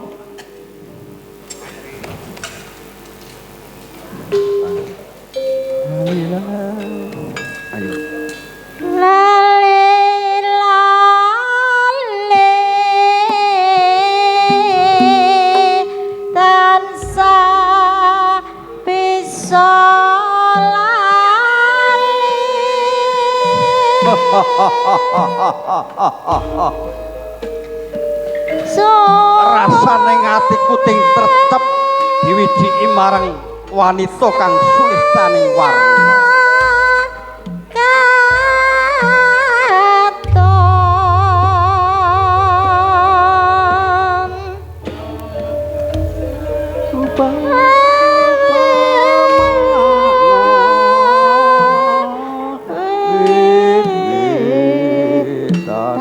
Ayo. Lale lale tansah bisa lali. Rasane atiku ting tretep diwijiki marang wanita kang sulistaning warna. Katon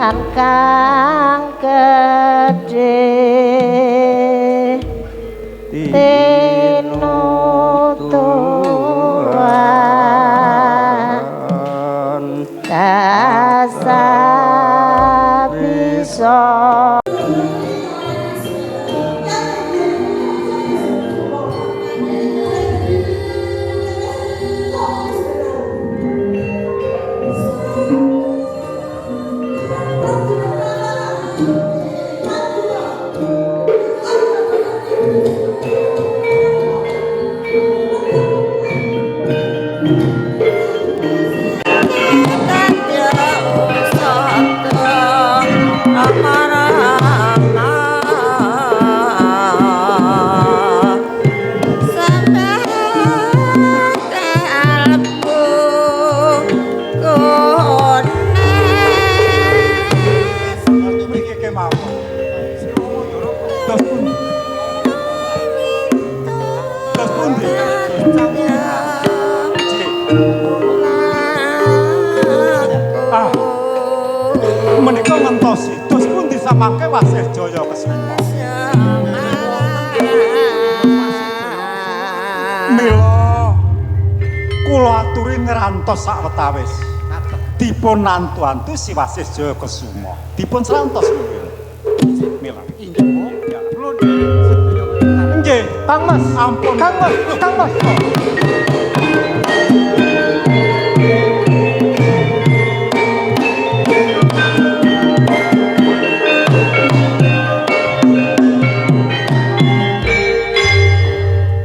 tan kang gedhe tinuturan dasar bisa. Menika ngentosi dos pundi samangke Wasih Jaya Kesuma. Mila kula aturi ngrantos sawetawis. Dipun antu-antu si Wasih Jaya Kesuma. Dipun srantos mungkin. Mila. Nggih, Kang Mas, ampun. Kang Mas, Kang Mas.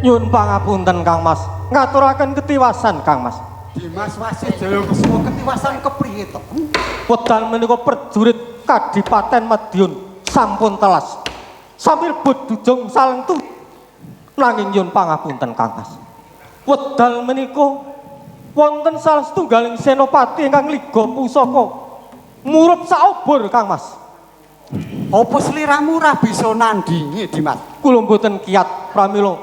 Nyun pangapunten Kang Mas, ngaturaken ketiwasan Kang Mas. Dimas Wasih Jaya Kesuma ketiwasan kepriye to? Wekdal menika prajurit Kadipaten Madiun sampun telas. Sambil bedujung saleng tu nanging nyun pangapunten Kang Mas. Wekdal menika wonten salah setunggaling senopati ingkang liga pusaka murup saobor Kang Mas. Apa sliramu ora bisa nandingi, Dimas? Kula mboten kiat pramila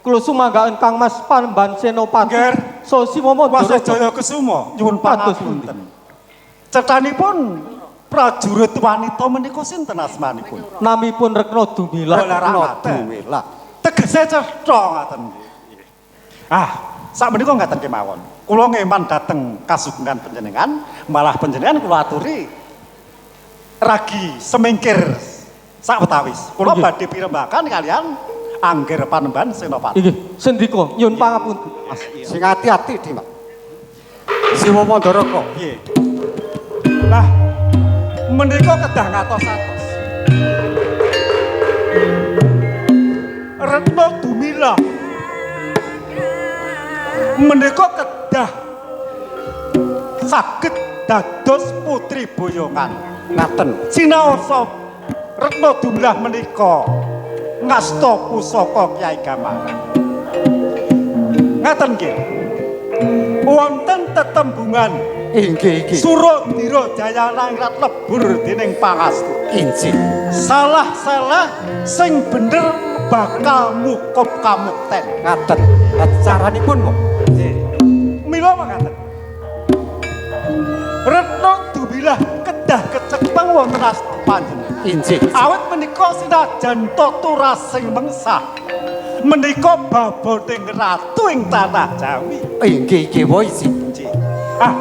kula sumanggaken Kang Mas Panembahan Senopati Nggih. Sosiwa Mandara. Wasih Jaya Kesuma nyuwun Kados pangapunten. Cethanipun prajurit wanita menika sinten asmanipun? Namipun Rekna Dumila. Rekna Dumila. Tegese cetha ngaten nggih. Ah, sakmenika ngaten kemawon. Kula ngeman dhateng kasugengan panjenengan, malah panjenengan kula aturi ragi semingkir sawetawis. Kula Nggih. badhe pirembakan kalian Angger Panembahan Senopati. Inggih, sendika nyuwun pangapunten Mas. Sing ati-ati, Dimas. Siwa Mandaraka. Nggih. Lah, menika kedah ngatos-atos. Retna Dumila menika kedah saged dados putri boyongan. Ngaten. Sinaosa Retna Dumilah menika ngasta pusaka Kyai Gamaran. Ngaten nggih. Wonten tetembungan Inggih, inggih. Suradira Jayanangrat lebur dening pangastu. Inggih. Salah-salah sing bener bakal mukup kamukten. Ngaten. Caranipun kok. Mila makaten. Retna Dumilah kedah kecepeng wonten asta panjenengan. Inggih. Awit menika sinajan tata rasing mengsah. Menika baboning ratu ing tanah Jawi. Inggih, inggih, wae inggih. Ah,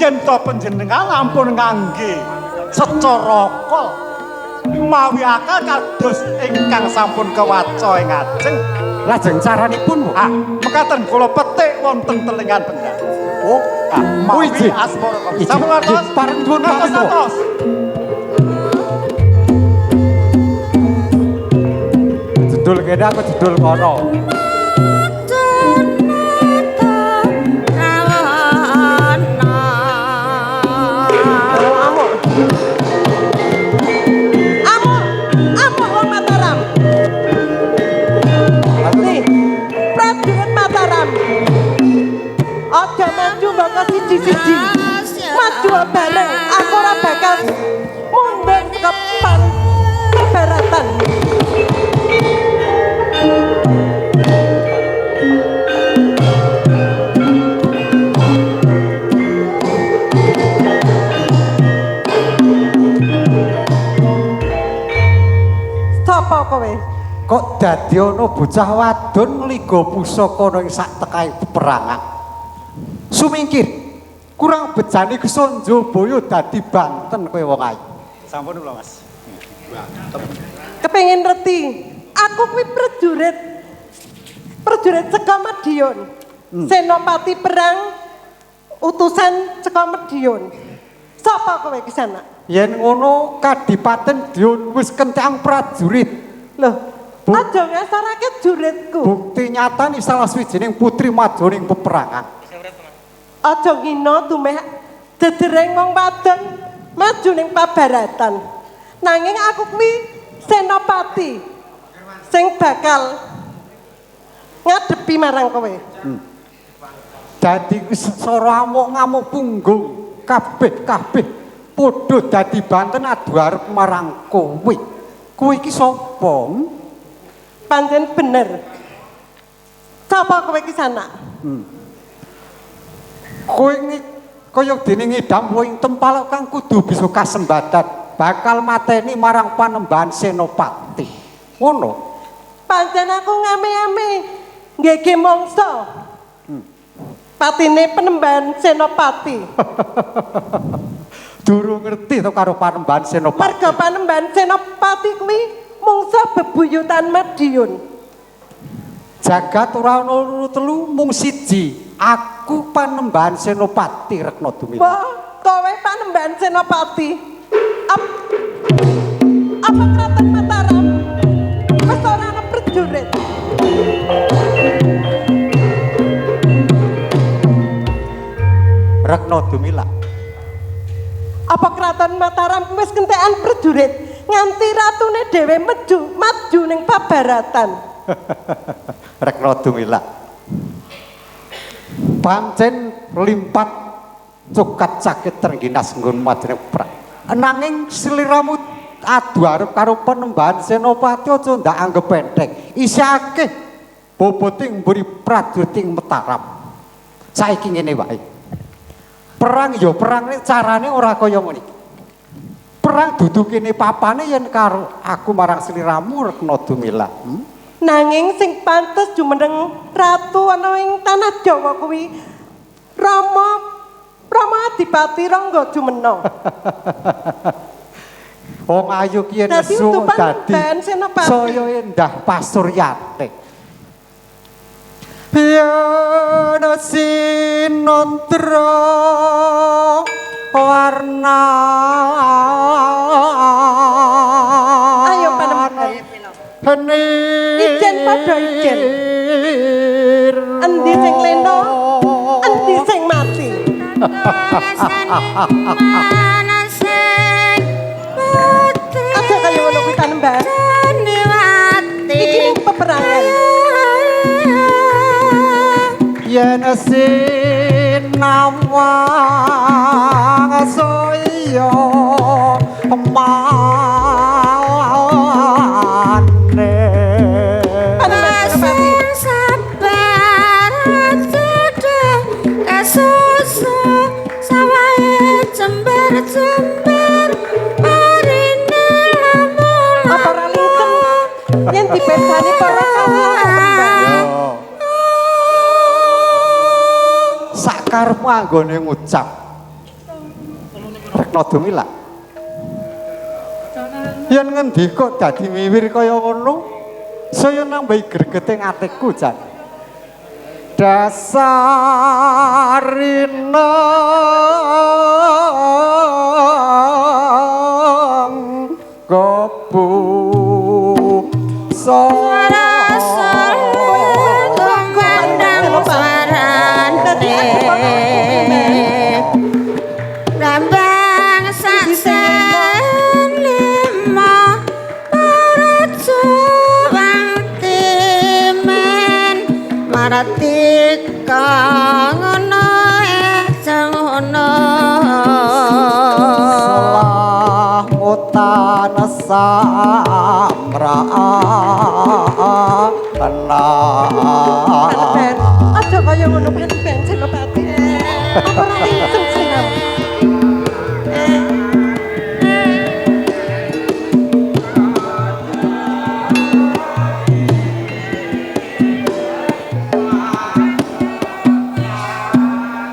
yen to panjenengan ampun ngangge secara kol mawi akal kados ingkang sampun kewaca ing ajeng. Lajeng caranipun kok. Ah, mekaten kula petik wonten telingan panjenengan. Oh, Ah, mawi inggih. asmara kami. Inggih. Sampun ngertos? Inggih, pareng nyuwun pamit, Pak. Ngertos. Jedul kene aku jedul kono. Amuk. Amuk, amuk wong Mataram. Nih, prajurit Mataram. Aja maju mbaka siji-siji. Maju bareng, aku ora bakal mundur ke baratan. Sapa kowe? Kok dadi ana bocah wadon ngliga pusaka ana ing sak tekaing peperangan. Sumingkir, kurang bejane Sonjobaya dadi Banten kowe wong ayu. Sampun kula, Mas. Kepengin reti, aku kuwi prajurit. Prajurit saka Madiun. Senopati perang utusan saka Madiun. Sapa kowe ki sana? Yen ngono Kadipaten Diun wis kentekan prajurit. Loh, aja ngasarake juritku. Bukti nyatane salah sawijining putri majoning peperangan. Aja ngina tumeh dedereng wong wadon maju ning pabaratan. Nanging aku kuwi senopati sing bakal ngadepi marang kowe. Dadi sora amuk-ngamuk punggung kabeh-kabeh padha dadi Banten adu arep marang kowe. Kowe iki sapa? Pancen bener. Sapa kowe ki sana? Kowe kaya dene ngidam ing tempal kang kudu bisa kasembadan. bakal mateni marang Panembahan Senopati. Ngono. Pancen aku ngame-ame nggege mangsa. Patine Panembahan Senopati. Durung ngerti to karo Panembahan Senopati. Merga Panembahan Senopati kuwi mungsa bebuyutan Madiun. Jagat ora ana loro telu mung siji. Aku Panembahan Senopati Rekna Dumilah. Wah, kowe Panembahan Senopati. Apa kraton Mataram wis ora ana prajurit? Rekna Dumilah. Apa kraton Mataram wis kentekan prajurit nganti ratune dhewe maju ning pabaratan? Rekna Dumilah. Pancen limpat cokat sakit trengginas nggon majene perang. Nanging sliramu adu arep karo Panembahan Senopati aja ndak anggep enteng. Isih akeh bobote mburi prajurit ing Mataram. Saiki ngene wae. Perang ya perang carane ora kaya ngene iki. Perang dudu kene papane yen karo aku marang sliramu Rekna Dumilah. Nanging sing pantes jumeneng ratu ana ing tanah Jawa kuwi Rama Adipati Rangga Jumena. Wong ayu ki yen nesu dadi saya endah pasuryate. Yen sinontra warna. Ayo Panembahan. Ijen padha ijen. Endi sing lena, endi sing mati. Aja kaya ngono kuwi Panembahan. Iki ning peperangan. Yen sinawang saya mane. Panembahan sabar jodoh kasusu sawahe jember-jember parine lamun. Apa ora lingsem yen dipersani para kawula Panembahan? Sakarepmu anggone ngucap. Rekna Dumilah. Yen ngendika dadi miwir kaya ngono, saya nambahi gregete atiku jan. Dasarina gobu Rambang saksen lima parajuang timen maratika ngono ngono salah mutan samra ana. Aja kaya ngono Panembahan Senopati. Apa ora lingsem sliramu?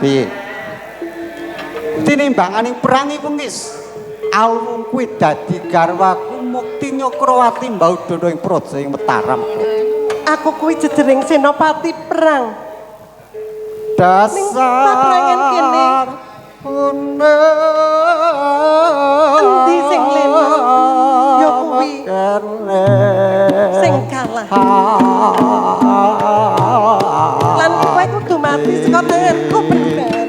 Piye? Tinimbanganing perang iku ngis. Alwung kuwi dadi garwaku mukti Nyakrawati Mbaudono ing praja ing Mataram. Aku kuwi jejering Senopati perang. Dasar kene. Endi sing lena? Ya kuwi sing kalah. Lan kowe kudu mati saka tanganku Panembahan.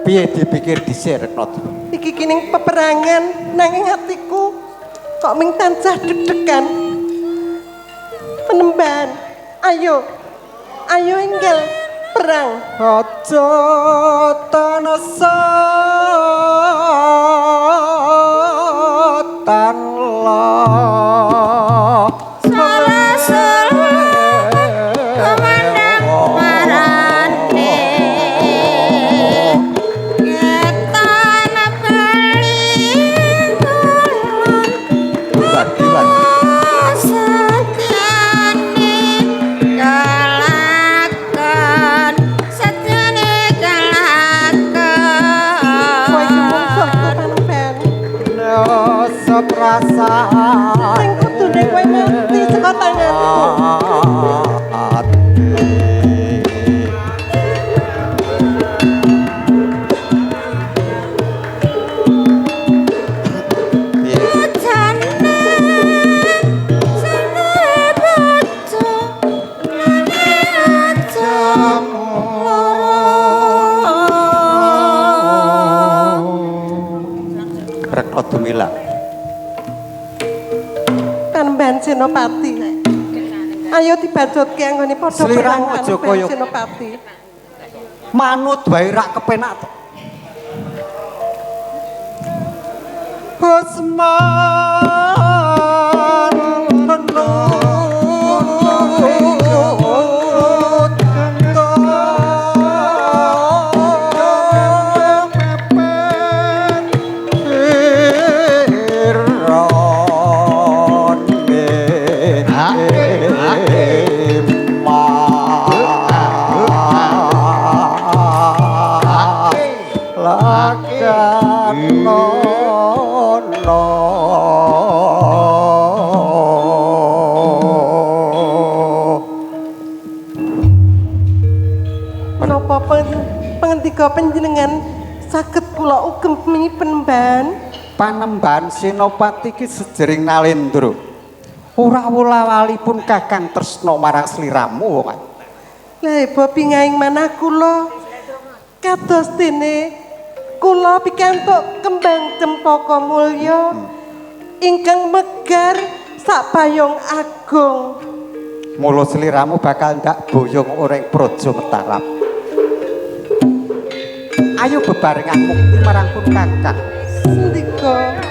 Piye dipikir dhisik Rekna? Iki kining peperangan nanging atiku kok ming tansah deg-degan. Penemban, ayo. Ayo enggal perang. Aja tanesa tan la. Sing kudune kowe mati saka tanganku. Rekna Dumila. Panembahan Senopati. Ayo dibacutke anggone padha perang Panembahan Senopati. Manut wae rak kepenak to. Bosman Pangendika panjenengan saged kula ugemi Panembahan. Panembahan Senopati ki sejering Nalendra. Ora wola-walipun Kakang tresna marang sliramu wong. Lah heba pingaing manah kula kados dene kula pikantuk kembang cempaka mulya ingkang megar sakpayung agung. Mula sliramu bakal ndak boyong ora ing Praja Mataram. Ayo bebarengan mukti marang pun Kakang. Sendika.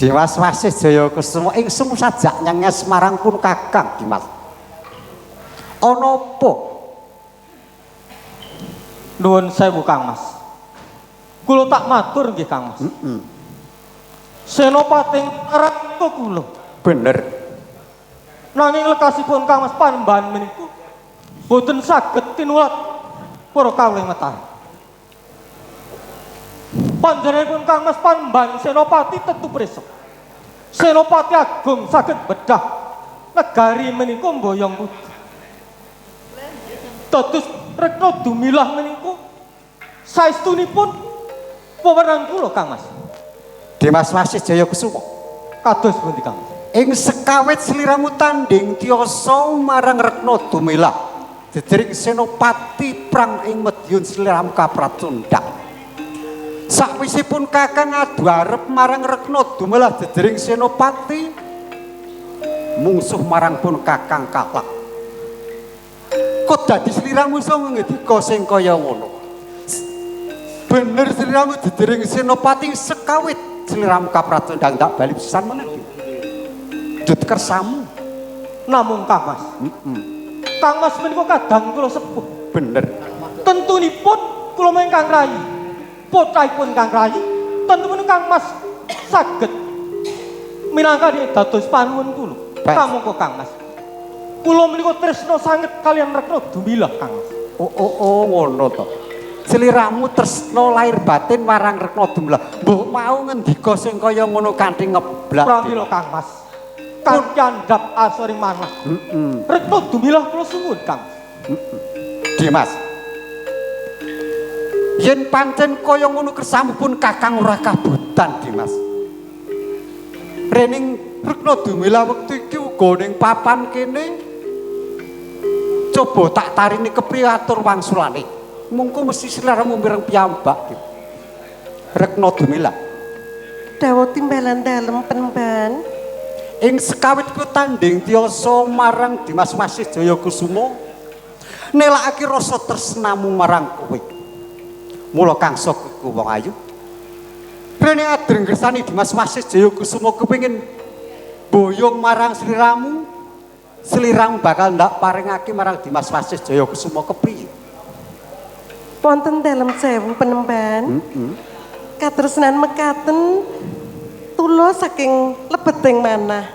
Dimas Wasis Jaya Kusuma ing sajak nyenges marang pun Kakang Dimas. Ana apa? Nuwun sewu Kang Mas. Kula tak matur nggih Kang Mas. Senopati ratu kula. Bener. Nanging lekasipun Kang Mas Panembahan menika boten saged tinulat para kawula Mataram. Panjenenganipun Kang Mas Panembahan Senopati tentu prisa. Senopati Agung saged bedah negari menika mboyong putra. Dados Rekna Dumilah menika saestunipun wewenang kula Kang Mas. Dimas Wasis Jaya Kusuma. Kados pundi Kang Mas? Ing sekawit sliramu tanding tiyasa marang Rekna Dumilah jejering Senopati prang ing Madiun sliramu kapracundhang. Sakwisipun Kakang adu arep marang Rekna Dumilah jejering Senopati mungsuh marang pun Kakang kalah. Kok dadi sliramu iso ngendika sing kaya ngono? Bener sliramu jejering Senopati sekawit sliramu kapracundhang tak bali pisan meneh. Jut kersamu. Namung Kang Mas. Kang Mas menika kadang kula sepuh. Bener. Tentunipun kula ingkang rayi. Putripun Kang Rayi, tentunipun Kang Mas saged minangkani dados panuwun kula. Kamangka Kang Mas. Kula menika tresna sanget kaliyan Rekna Dumilah Kang Mas. Oh ngono to. Sliramu tresna lahir batin marang Rekna Dumilah. Mbok mau ngendika sing kaya ngono kanthi ngeblak. Pramila Kang Mas. Kang candhap asoring manah. Heeh. Rekta Dumilah kula suwun, Kang. Dimas. Yen pancen kaya ngono kersamu pun Kakang ora kabutan, Dimas. Rening Rekna Dumilah wektu iki uga ning papan kene. Coba tak tarini kepriye atur wangsulane. Mungko mesti sliramu mireng piyambak. Rekna Dumilah. Dawuh timbalan dalem Penemban. Ing sekawit ku tanding tiyasa marang Dimas Wasis Jaya Kusuma nelakake rasa tresnamu marang kowe. Mula kangsa kuku wong ayu. Rene adreng kersane Dimas Wasis Jaya Kusuma kepengin boyong marang sliramu, sliramu bakal ndak paringake marang Dimas Wasis Jaya Kusuma kepriye? Wonten dalem sewu Penemban. Katresnan mekaten tulus saking lebeting manah.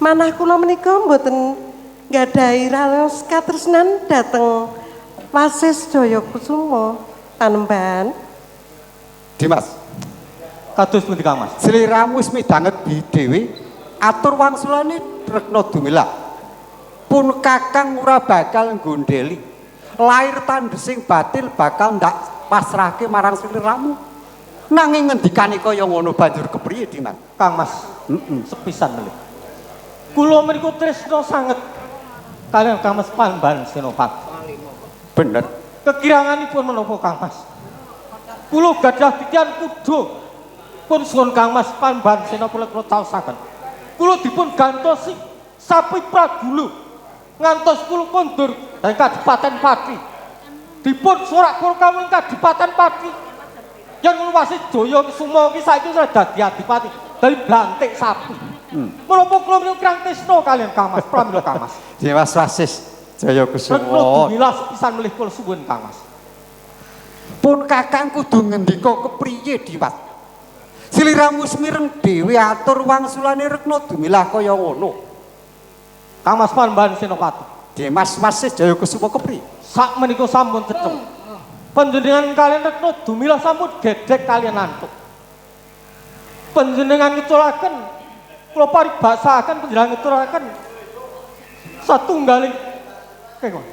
Manah kula menika mboten nggadahi raos katresnan dhateng Wasis Jaya Kusuma Panembahan. Dimas, kados pundi Kang Mas? Sliramu wis midhanget bi dhewe atur wangsulane Rekna Dumilah. Pun Kakang ora bakal nggondheli. Lair tandhesing batil bakal ndak pasrahke marang sliramu. Nanging ngendikane kaya ngono banjur kepriye Dimas? Kang Mas, sepisan melih. Kula menika tresna sanget kaliyan Kang Mas Panembahan Senopati. Bener. Kekiranganipun menapa Kang Mas? Kula gadah titian kuda. Pun suwun Kang Mas Panembahan Senopati kula caosaken. Kula dipun gantosi sapi pragula ngantos kula kondur dhateng Kadipaten Pati. Dipun sorak kula kawula Kadipaten Pati. Yen Wasis Jaya Kusuma iki saiki wis dadi adipati, dadi blantik sapi. Menapa kula menika kirang tresna kaliyan Kang Mas, pramila Kang Mas. Dimas Wasis Jaya Rekna Kusuma. Dumilah sepisan melih kula suwun Kang Mas. Pun Kakang kudu ngendika kepriye Dimas? Sliramu wis mireng dhewe atur wangsulane Rekna Dumilah kaya ngono. Kang Mas Panembahan Senopati. Dimas Wasis Jaya Kusuma kepriye? Sak menika sampun cetha. Panjenengan kaliyan Rekna Dumilah sampun gedhek kaliyan antuk. Panjenengan ngeculaken kula paribasaaken panjenengan ngeculaken satunggaling kenging.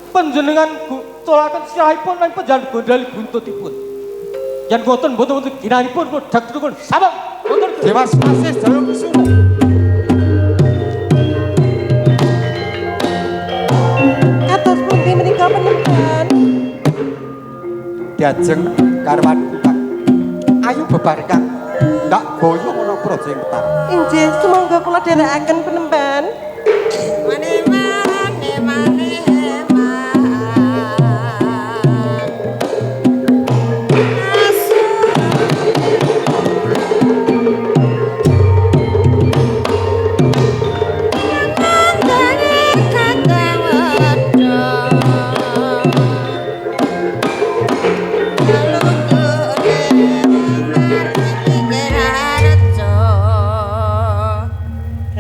Panjenengan ngeculaken sirahipun lan panjenengan gondhali buntutipun. Yen boten boten wonten ginanipun kula dak tukun sampun. Wonten Dimas Wasis Jaya Kusuma. Kados pundi menika Penemban? Diajeng garwan kang. Ayo bebarengan ndak boyong ana praja ing Mataram. Inggih, sumangga kula dherekaken Penemban.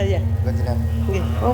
Iya. Nggih. Oh.